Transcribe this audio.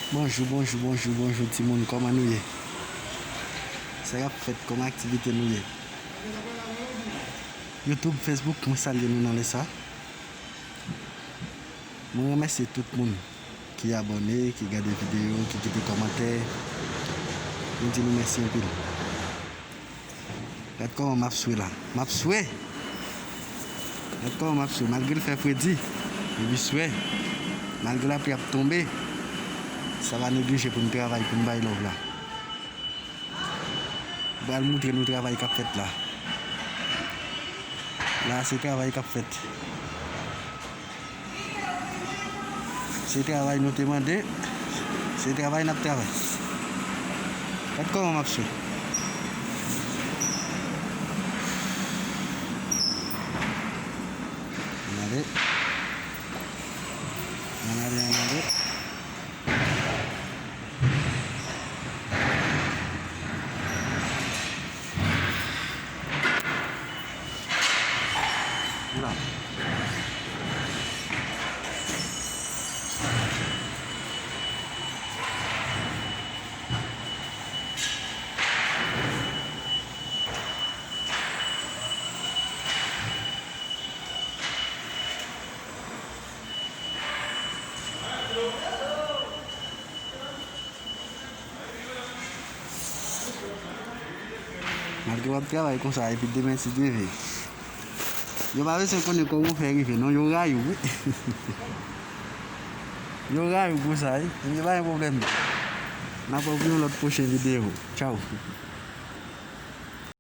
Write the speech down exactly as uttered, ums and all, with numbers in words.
Bonjou, bonjou, bonjou, bonjou, timoun, kòman nou ye? Sa k ap fèt, kòman aktivite nou ye? YouTube, Facebook, mwen salye nou nan lè sa. Mwen remèsye tout moun ki abòne, ki gade videyo, ki kite kòmantè. Mwen di nou mèsi anpil. Gad kòman m ap swe la. M ap swe! Gad kòman m ap swe. Malgre l fè fredi, epi swe. Malgre lapli ap tonbe, sa pa neglije pou n travay, pou n bay love la. M pral moutre nou travay k ap fèt la. La, se travay k ap fèt. Se travay nou te mande, se travay n ap travay. Gad kòman m ap swe. Ann ale. Ann ale, ann ale. Oula. Malgre w ap travay konsa, epi demen si Dye vle, yo pa bezwen konnen kòman w fè rive, non, yo rayi w, wi. Yo rayi w pou sa, wi. Ebyen, pa gen pwoblèm. N ap wè w pou yon lòt pwochen videyo. Tchaw.